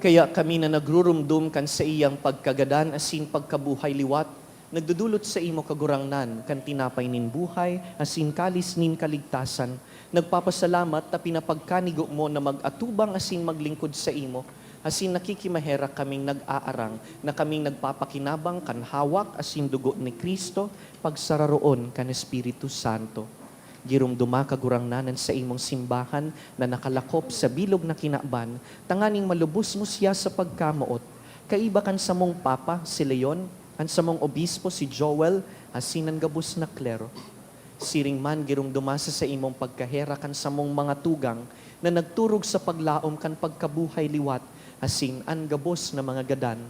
Kaya kami na nagrurumdom kan saiyang pagkagadan asin pagkabuhay liwat, nagdodolot saimo, Kagurangnan, kan tinapay nin buhay asin kalis nin kaligtasan. Nagpapasalamat ta pinapagkanigo mo na mag-atubang asin maglingkod saimo, asin nakikimaherak kaming nag-aarang na kaming nagpapakinabang kan hawak asin dugo ni Cristo, pagsararoon kan Espiritu Santo. Giromdoma, Kagurangnan, an saimong simbahan na nakalakop sa bilog na kinaban, tanganing malubos mo siya sa pagkamoot, kaiba kan samong Papa, si Leon, an samong Obispo, si Joel, asin an gabos na klero. Siring man, giromdoma sa saimong pagkaherak an samong mga tugang na nagturog sa paglaom kan pagkabuhay liwat, asin an gabos na mga gadan.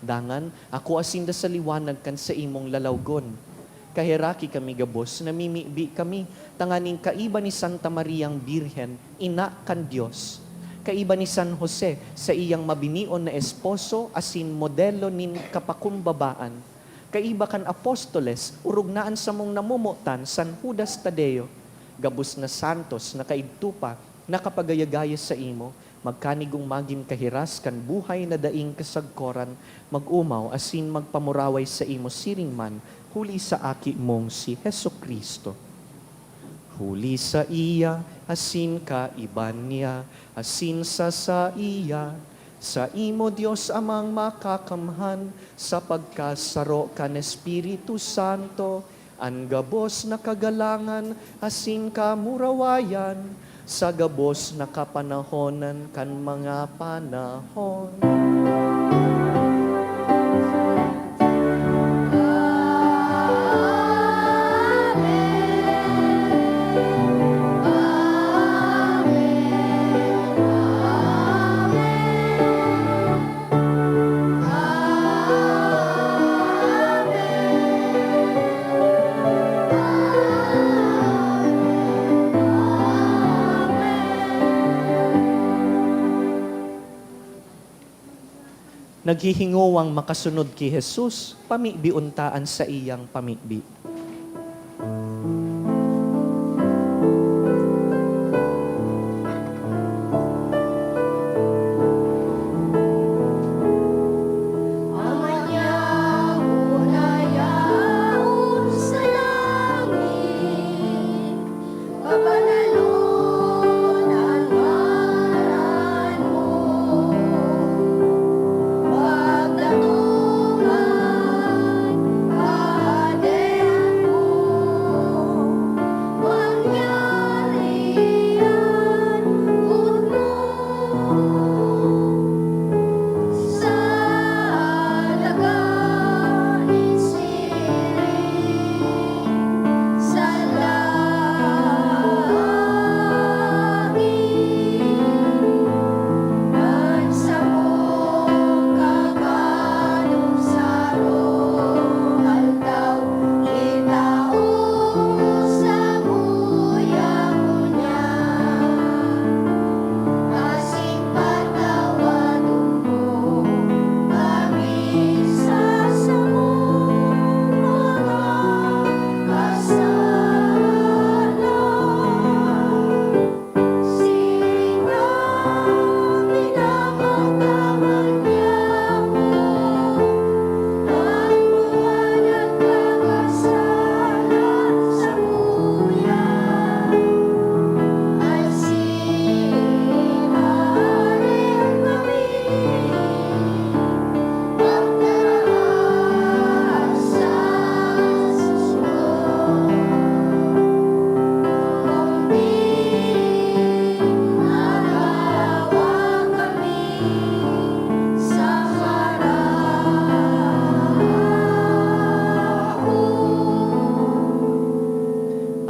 Dangan, akua sinda sa liwanag kan saimong lalawgon. Kaheraki kami gabos, namimibi kami, tanganing kaiba ni Santa Mariang Birhen, ina kan Dios, kaiba ni San Jose, saiyang mabinion na esposo asin modelo nin kapakumbabaan, kaiba kan apostoles, orog na an samong namomotan, San Judas Tadeo, gabos na santos na kaidto pa nakapagaya-gaya saimo, magkanigong magin kahiras kan buhay na daing kasagkoran, mag-omaw asin magpamuraway saimo siring man, huli sa Aki mong si Jesu-Cristo. Huli saiya, asin kaiba niya, asin sa saiya, saimo, Dios Amang Makakamhan, sa pagkasaro kan Espiritu Santo, an gabos na kagalangan asin kamurawayan, sa gabos na kapanahonan kan mga panahon. Naghihingowang makasunod ki Jesus, pamibion ta an saiyang pamibi.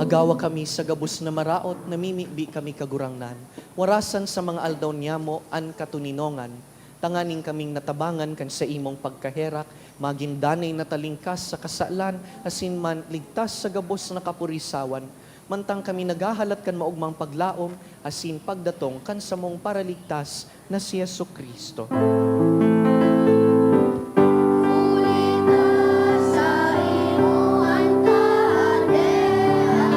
Gawa kami sa gabos na maraot, namimibi kami, Kagurangnan, warasan sa mga aldaw niyamo an katoninongan, tanganing kaming natabangan kan saimong pagkaherak, magin danay na talingkas sa kasalan, asin man ligtas sa gabos na kapurisawan, mantang kami naghahalat kan maogmang paglaom asin pagdatong kan samong Paraligtas na si Jesu-Cristo. Huli ta sa imo an kahadean,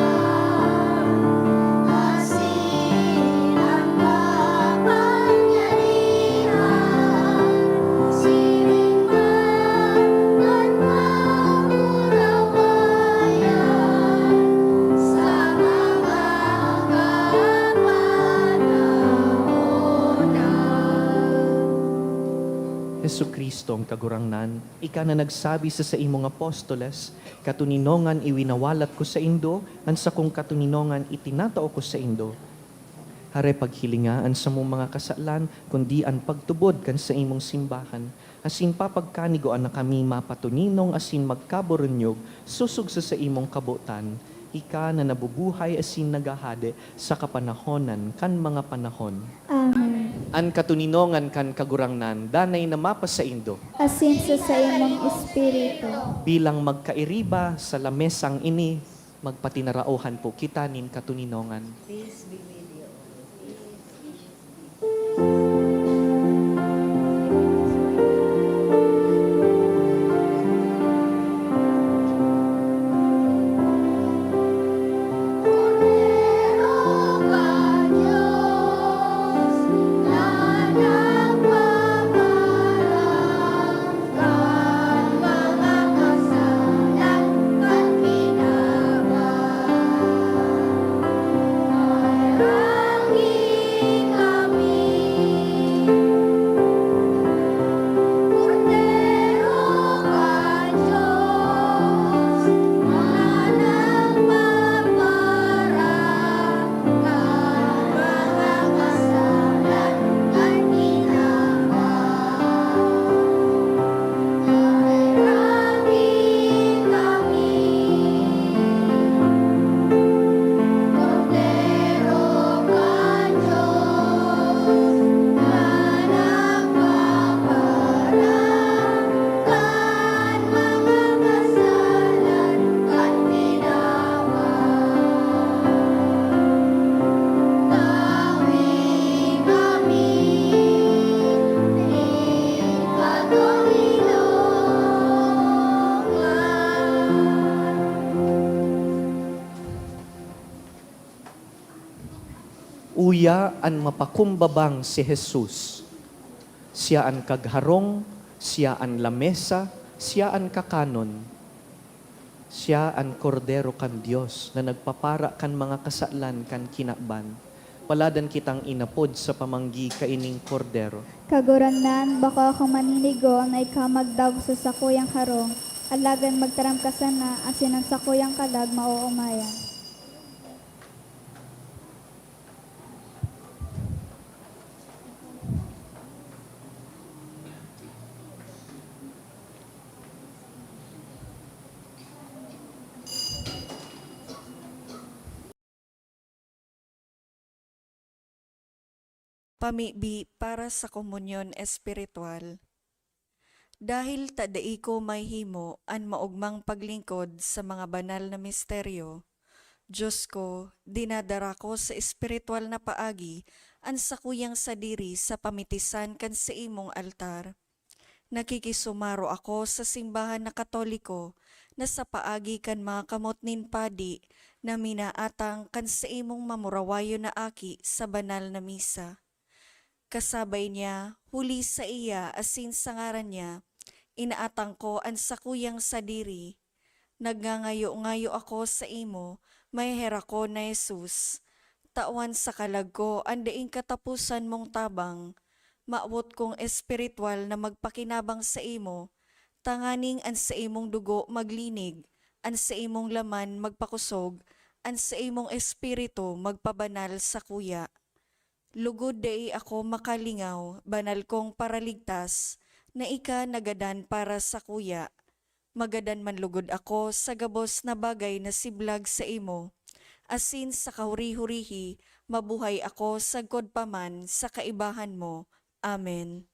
asin an kapangyarihan, siring man an kamurawayan sa mga kapanahonan. Jesu-Cristo, an Kagurangnan, ika na nagsabi sa saimong apostoles, "Katoninongan iwinawalat ko saindo, an sakong katoninongan itinatao ko saindo." Hare, paghilinga an samong mga kasalan, kundi an pagtubod kan saimong simbahan, asin papagkanigoan na kami mapatoninong asin magkaburunyog sosog sa saimong kabotan, ika na nabubuhay asin naghahade sa kapanahonan kan mga panahon. Amen. An katoninongan kan Kagurangnan danay na mapasaindo. Asin sa saimong espiritu. Bilang magkairiba sa lamesang ini, magpatinaraohan po kita nin katoninongan. Uya an mapakumbabang si Jesus. Siya an kagharong, siya an lamesa, siya an kakanon. Siya an Kordero kan Dios na nagpapara kan mga kasalan kan kinaban. Paladan kitang inapod sa pamanggi kaining Kordero. Kagurangnan, bako ako maninigo na ika magdaog sa sakuyang harong, alagad magtaram ka sana, asin an sakuyang kalag maoomayan. Pamibi para sa komunyon espiritual. Dahil ta dai ko mahihimo an maogmang paglingkod sa mga banal na misteryo, Dios ko, dinadara ko sa espiritual na paagi an sakuyang sadiri sa pamitisan kan saimong altar. Nakikisumaro ako sa simbahan na Katoliko na sa paagi kan mga kamot nin padi na minaatang kan saimong mamurawayon na aki sa banal na misa. Kasabay niya, huli saiya asin sa ngaran niya, inaatang ko an sakuyang sadiri. Nagngangayo-ngayo ako saimo, maheherakon na Jesus, tawan sa kalag ko an daing kataposan mong tabang. Mawot kong espiritual na magpakinabang saimo, tanganing an saimong dugo maglinig, an saimong laman magpakosog, an saimong espiritu magpabanal sakuya. Lugod dai ako makalingaw, banal kong Paraligtas, na ika nagadan para sakuya. Magadan man lugod ako sa gabos na bagay na siblag saimo, asin sa kahuri-hurihi, mabuhay ako sagkod pa man sa kaibahan mo. Amen.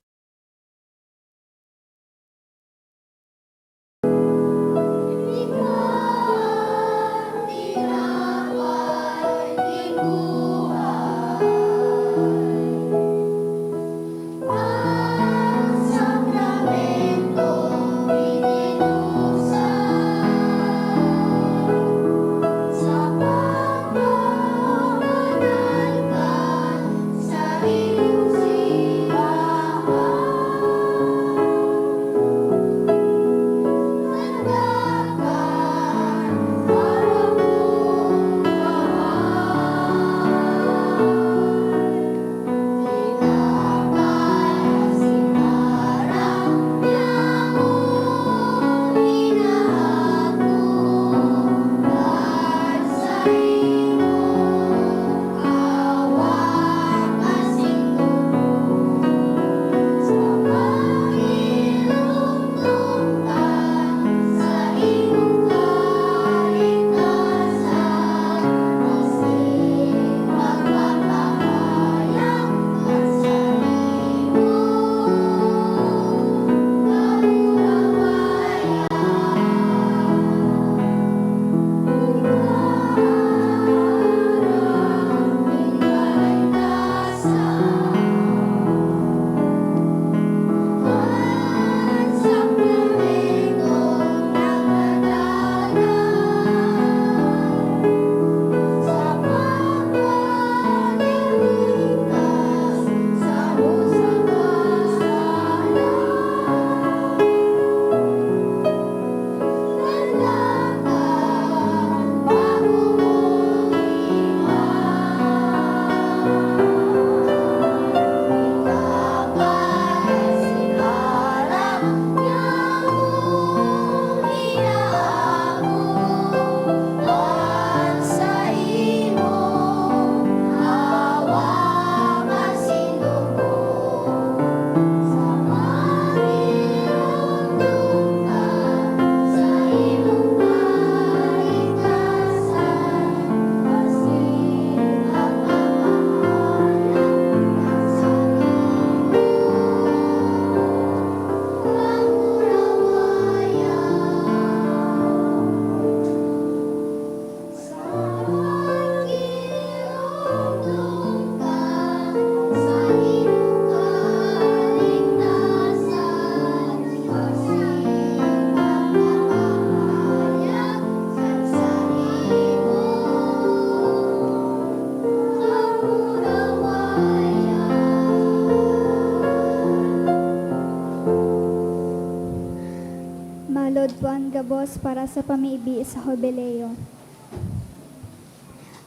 Malod po an gabos para sa pamibi sa Jubileo.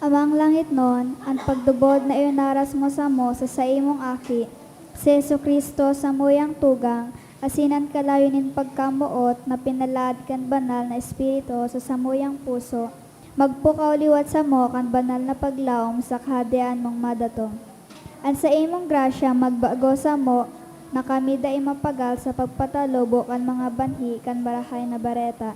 Amang langitnon, an pagtubod na iwinaras mo samo sa saimong Aki, si Jesu-Cristo, samuyang tugang, asin an kalayo nin pagkamoot na pinalaad kan Banal na Espiritu sa samuyang puso, magpukaw liwat samo kan banal na paglaom sa Kahadean mong madatong. An saimong grasya magbago samo na kami dai mapagal sa pagpatalubo kan mga banhi kan Marahay na Bareta.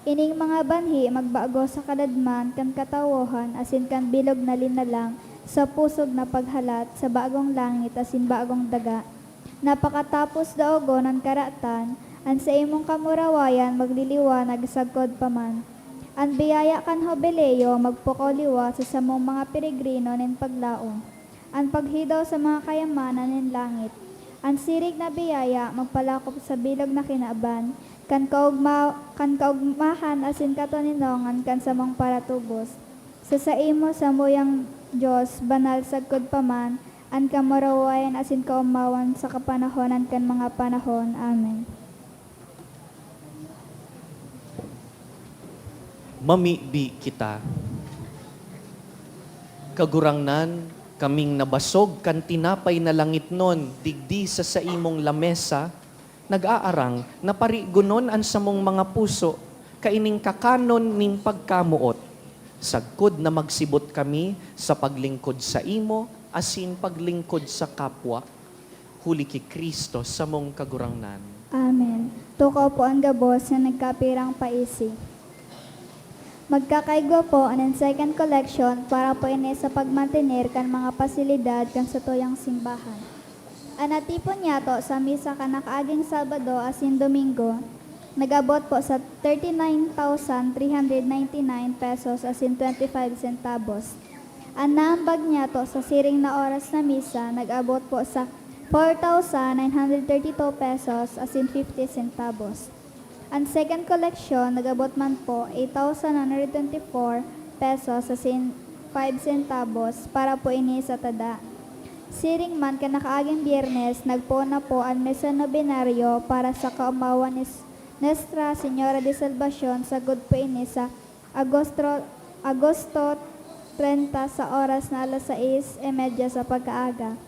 Ining mga banhi magbago sa kadadman kan katawohan asin kan bilog na linalang sa pusog na paghalat sa bagong langit asin bagong daga, na pakatapos daogon an karatan, an saimong kamurawayan magliliwanag sagkod pa man. An biyaya kan Jubileo magpukaw liwat sa samong mga peregrino nin paglaom. An paghidaw sa mga kayamanan nin langit. An siring na biyaya magpalakop sa bilog na kinaban, kan kaugma-, kan kaugmahan asin katoninongan kan samong paratubos. Sa saimo, samuyang Dios, banal sagkod pa man, an kamurawayan asin kaomawan sa kapanahonan kan mga panahon. Amen. Mamibi kita. Kagurangnan, kaming nabasog kan tinapay na langitnon digdi sa saimong lamesa, nag-aarang na parigonon an samong mga puso kaining kakanon nin pagkamoot, sagkod na magsibot kami sa paglingkod saimo asin paglingkod sa kapwa. Huli ki Cristo samong Kagurangnan. Amen. Tukaw po an gabos na nagkapirang paisi. Magkakaigwa po an second collection para po ini sa pagmantener kan mga pasilidad kan satuyang simbahan. An natipon niyato sa misa kan nakaaging Sabado asin Domingo, nag-abot po sa thirty-nine thousand three hundred ninety-nine pesos asin twenty-five centavos. An naambag niyato sa siring na oras na misa nag-abot po sa four thousand nine hundred thirty-two pesos asin fifty centavos. An second collection nag-abot man po eight thousand one hundred twenty-four pesos asin five centavos para po ini sa tada. Siring man kan nakaaging Biyernes, nagpoon na po an misa novenario para sa kaomawan ni S-, Nuestra Señora de Salvacion, sagkod po ini sa Agosto, Agosto treinta sa oras na alas sais y media sa pagkaaga.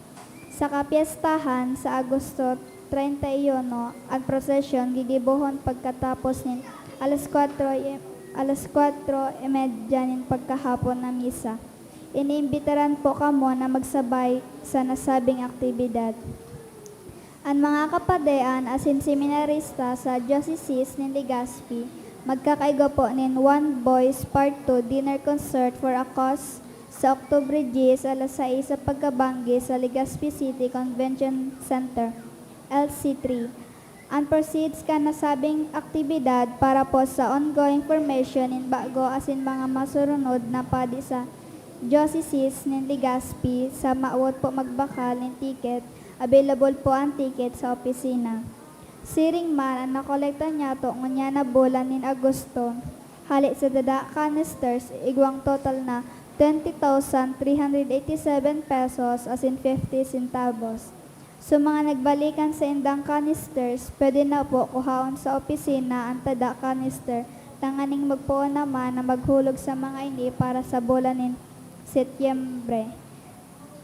Sa kapyestahan, sa Agosto treinta y uno, an prosesyon gigibohon pagkatapos nin alas kwatro y, alas kwatro y media nin pagkahapon na misa. Iniimbitaran po kamo na magsabay sa nasabing aktibidad. An mga kapadean asin seminarista sa Diocese nin Legazpi magkakaigwa po nin One Voice Part two Dinner Concert for a Cause sa Oktubre dyes, alas sais sa pagkabanggi sa Legazpi City Convention Center, L C three. An proceeds kan nasabing aktibidad para po sa ongoing formation nin bago asin mga masurunod na padi sa Diocese nin Legazpi. Sa mawot po magbakal nin ticket, available po an ticket sa opisina. Siring man, an nakolekta niyato ngunyan na bulan nin Agosto, hale sa tada canisters, igwang total na twenty thousand three hundred eighty-seven pesos asin fifty centavos. Sa mga nagbalikan saindang canisters, pwede na po kuhaon sa opisina an tada canister tanganing magpoon naman na maghulog sa mga ini para sa bulan nin Setyembre.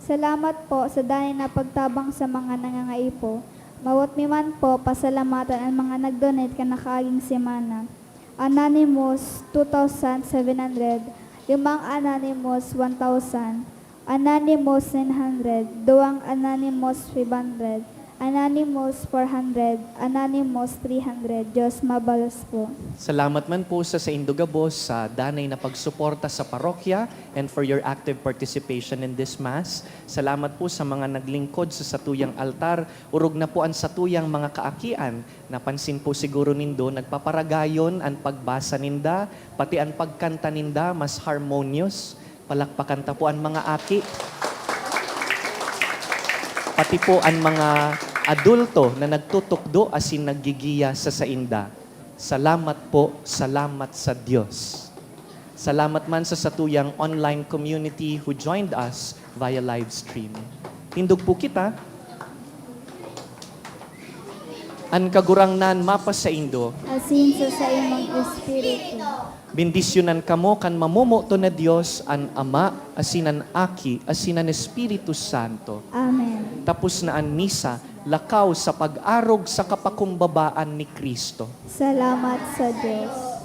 Salamat po sa danay na pagtabang sa mga nangangaipo. Mawot mi man po pasalamatan an mga nag-donate kan nakaaging semana. Anonymous, two thousand seven hundred. Limang Anonymous, one thousand. Anonymous, nine hundred. Duwang Anonymous, five hundred. Anonymous, four hundred. Anonymous, three hundred. Diyos mabalos po. Salamat man po sa saindo gabos sa danay na pagsuporta sa parokya and for your active participation in this Mass. Salamat po sa mga naglingkod sa satuyang altar, orog na po an satuyang mga kaakian. Napansin po siguro nindo, nagpaparagayon an pagbasa ninda, pati an pagkanta ninda mas harmonious. Palakpakan ta po an mga aki. Pati po an mga adulto na nagtutukdo asin naggigiya sa sainda. Salamat po, salamat sa Dios. Salamat man sa satuyang online community who joined us via live stream. Tindog po kita. An Kagurangnan mapasaindo. Asin sa saimong espiritu. Bendisyonan kamo kan mamomoton na Dios, an Ama, asin an Aki, asin an Espiritu Santo. Amen. Tapos na an misa, lakaw sa pag-arog sa kapakumbabaan ni Cristo. Salamat sa Dios.